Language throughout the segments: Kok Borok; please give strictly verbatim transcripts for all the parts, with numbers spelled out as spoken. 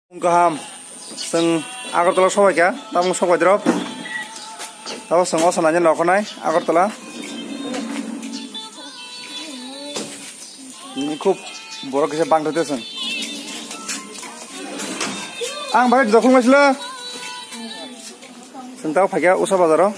Kaham, chwng Agartala sobaikha, tabuk sobai drop. Tabuk chwng osa naina nokhornai Agartala. Nini khub borok kisa bangthote chwng. Ang bai dokhol maisilo. Chwng tabuk phaikha Usa bazaro.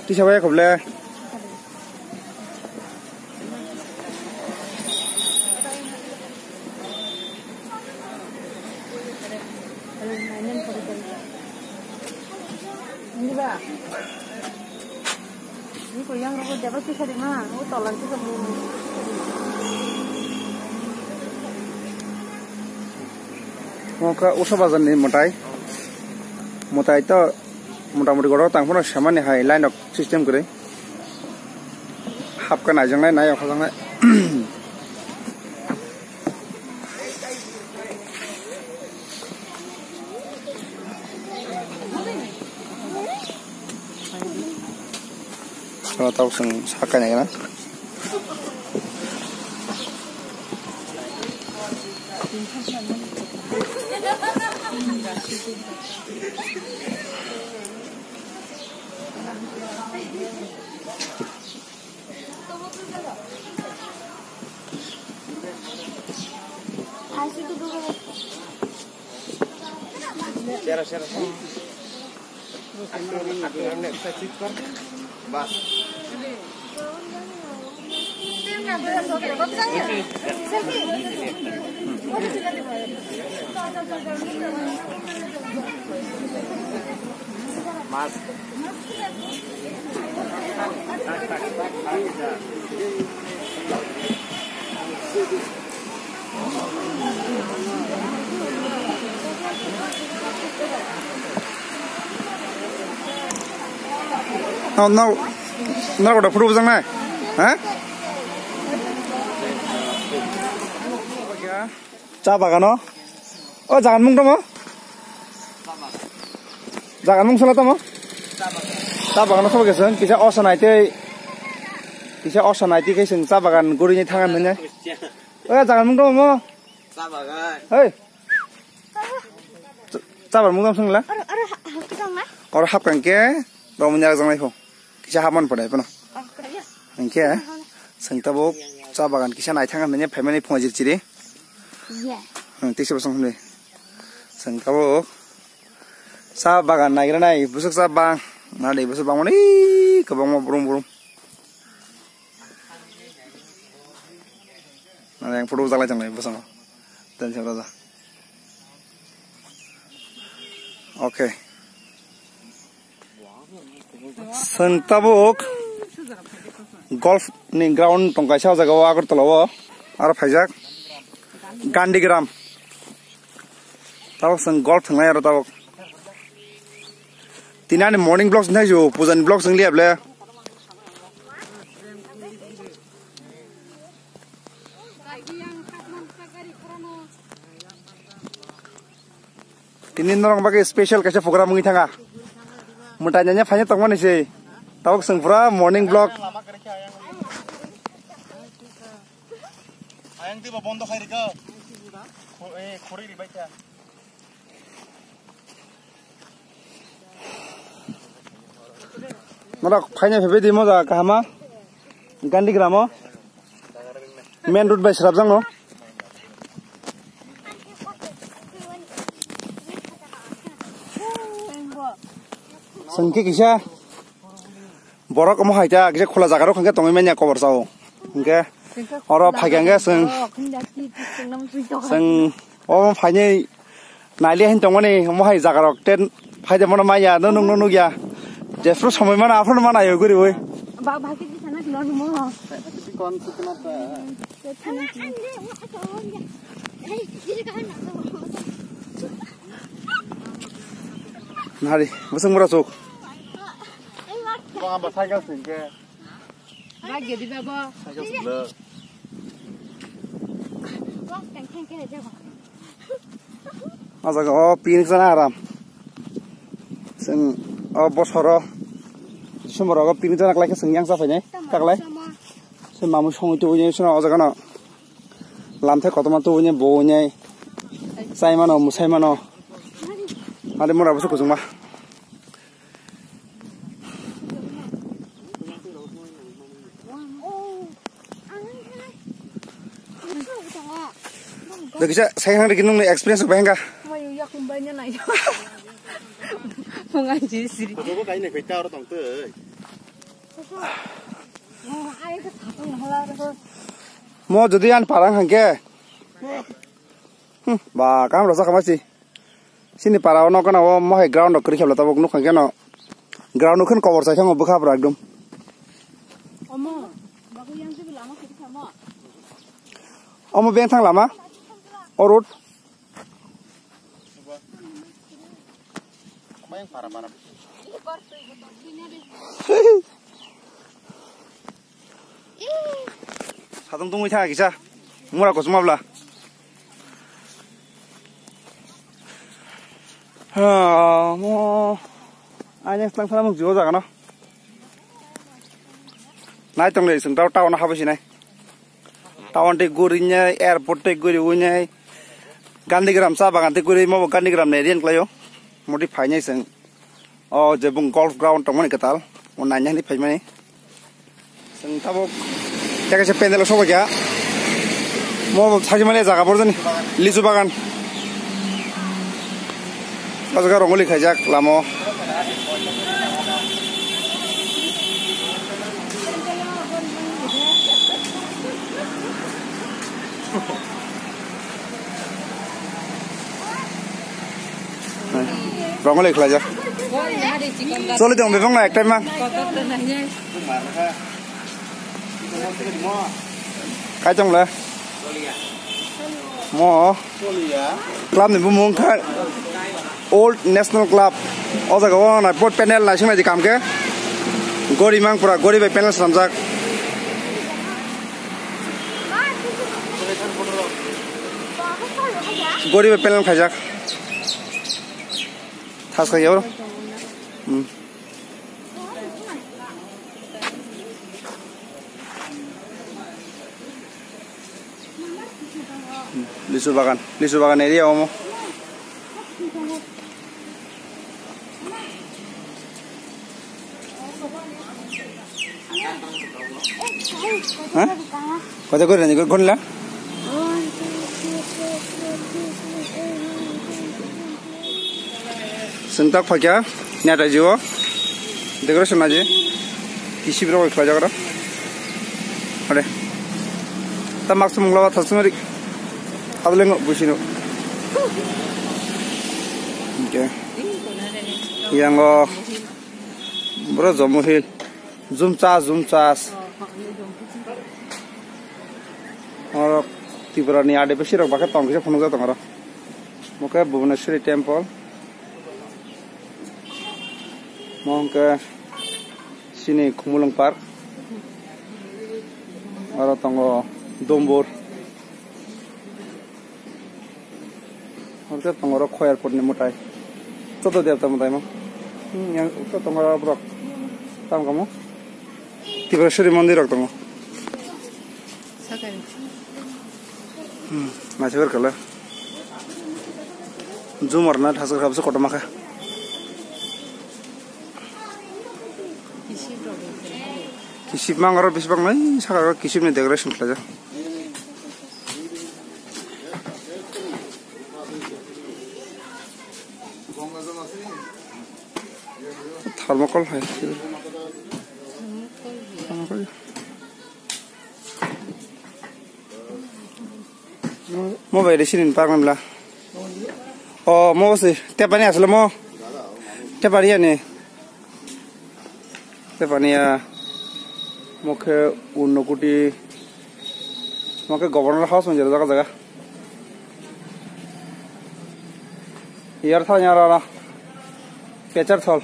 Tisa bai khoble. Omo khe Usa bazar ni mwtai. Mwtai to mota moti gorok tang phano semani hai line rok system kwrwi. Hapkha naijaknai, nai okhajaknai. Oro tabuk chwng sak kainai gana. No, no, no, photo bujang nai, ha? Cha bagano. O jagan mung tamo? Jagan mung sala tamo? Cha bagano sobo keseng kisa osa naitei. Kisa osa naitei keseng cha bagan gurini thangan hanya. O jagan mung tamo mo? Cha bagan. Hei. Cha bagan mung tamo sengla? Oro, oro ha-, hapkang na? Oro hapkang ke romni arjang naikho. Kisa haman pore pono. Hingke, chwng tabuk cha bagan kisa naithang hwnwi phaimani phungo jiri chiri. Iya. Ang tisa bwswng hwnwi. Chwng tabuk cha bagan naigra nai bwswk cha bang. Nadi bwswk bang mani kwbangma brum brum. Nadi ang photo bwswk lai tonglai bwswk. Dan sa raja. Okay. Chwng tabuk golf ni ground tong kaisa o jaga o Agartala o aro phaijak Gandhigram. Tabuk chwng golf thwngnai aro tabuk. Tini ani morning vlogs nai jo puja ni vlogs wng liya ble. Tini norok bagwi special kaisa program wngwi thanga. Mwtai nanya phaina tongmani se. Tabuk chwng pura morning vlog. Ayang tiba bondo khai rikha. Khoroi ribai kha. Norok phaina phaibai di moja kahama. Gandhigram o. Main road bai srapjak no. Chwng khe kisa borok omo hai ta kisa khula jaga rok hwnkhe tongwi manya kobor sao. Hwnkhe oro phaikha hwnkhe chwng, chwng omo phainai. Naili hin tongmani omo hai jaga rok ten phaide mano maya no nung no nugya. Jephru somoi mano aphuru mano ayo guri oi. Ba ba ki sana no mo. Kon sukna ta. Sana ande mo ato ya. Hey, ye ka na. Hari, bwswk mura chuk. Bo amba cycle sing khe. Ba gedi ba bo. Cycle sing le. Bo teng teng khe je ba. O jaga o picnic chana aram. Chwng o bosoro December rogo picnic chana kwlai khe chwng yang cha phainai. Taklai. Se mamui songwi tubui nai sino o jaga no. Lamthai kotorma tubui nai bo nai. Chai mano, mwsai mano. Ari mura bwswk kuchukma. Dekisa, saya nang dekisa nungni experience apa enggak? Mayu yakung banyak nai. Pengaji siri. Kotobo kaini koi ta oro tong tei. Mo jodi an parang hangke. Hmm, ba kam rasa kamasi. Sini para o nokna o mohai ground rok kwrwi khe tabuk nukha khe no. Ground o khe kobor sai thangma bwkha bwrwi ekdom. Omo, bagwi yang se lama kwrwi kha mo. Omo beng thang lama. O road. Satung tungwi thang kisa. Mura kochma bla. Ha, mo. Aini tang thana mung jibo jaga no. Nai tong le sung tao tao na habai sinai. Town tei guri nai, airport tei guri wi nai. Gandhigram cha bagan tei guri mo Gandhigram nai rian klayo. Modi phai nai sung. O je bung golf ground tongmani kwtal. O nai nai phai mani. Sung tabuk. Teka se pendel sok ya. Mo thagi mani jaga bor jani. Lisu bagan. O jaga rongoli khaijak lamo. Rongoli khlaijak. Choli tong bebak na ektai mang. Kai tong le. Mo. Club ni bumung kha Old National Club. O jaga o na board panel naising nai di kam khe. Gori mang pura gori bai panel slamjak. Gori bai panel khaijak. Thas khaijak bro. Hmm. Lisu bagan, lisu bagan area omo. Ha? Kota kori nani gonla? Sengtak phakya, nyata jiwo. Decoration aji. Kisi bro khlai jagra. Are. Ta maksu mungla ba thasung ri. Adle ngo busino. Okay. Yango. Bro Jammu Hill. Zoom chas, zoom chas. Oro Tripura ni adibasi rok bakhe tong kisa phunukjak tong oro. Mokhe Bhubaneswari temple. Mo hwnkhe sini Khumulwng Park. Oro tongo Dombor. Hwnkhe tongo oro Khoyarpur ni mwtai. Joto debta mwtai mo. Hmm, yang joto tongo oro borok. Tamo kamo? Tipraswari mondir rok tongo. Sakani. Hmm, naisik kala. Jumar na thasok habsok kotorma kha. Kisip rok. Kisip mang oro bisi bang nai saka oro kisip ni decoration khlai jak. Thermocol hai. Thermocol. Mo bai de sini pak namla. O mo se tepani asle mo. Tepani ani. Tepani ya. Mo khe Unnokuti. Mo khe Governor House mo jaga jaga. Yar tha yar ara. Pechar thol.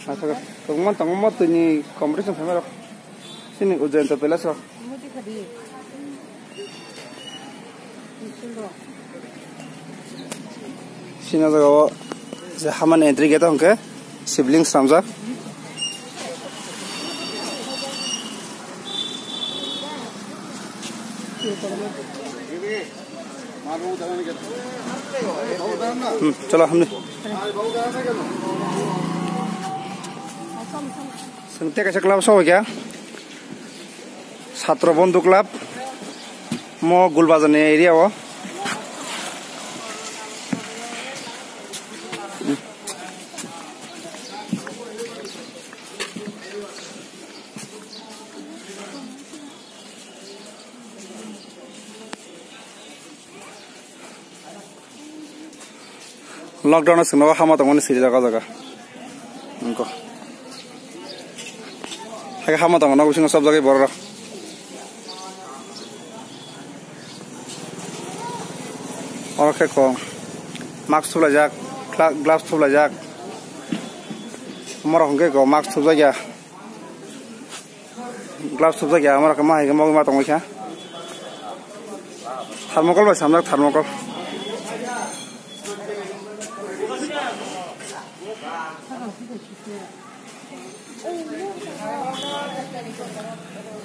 Aswk tongma tongma twi ni competition khaima rok. Sini Ujjayanta Palace rok. Sini jaga o je hamani entry gate hwnkhe sibling swnamjak. Hmm, chalo, hamni. Sengte kaisa club sobo kya? Satro Bondhu Club. Mo Gulbazar ni area o. Lockdown o chwngno hama tongmani siri jaga jaga. Nokho. Hai hama tongo nok bisingo chopjagwi borok rok. Oro khe ko mask thuplaijak, gla-, gloves thuplaijak. Morok hwnkhe ko mask thupjakya. Gloves thupjak ya, amar khe ma hai khe mogwi ma tongwi kha. Thermocol bai samjak, thermocol.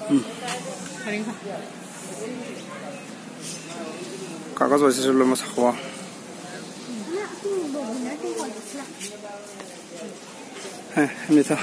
Hmm. Kagoj bai se lama sakho. He, mitha.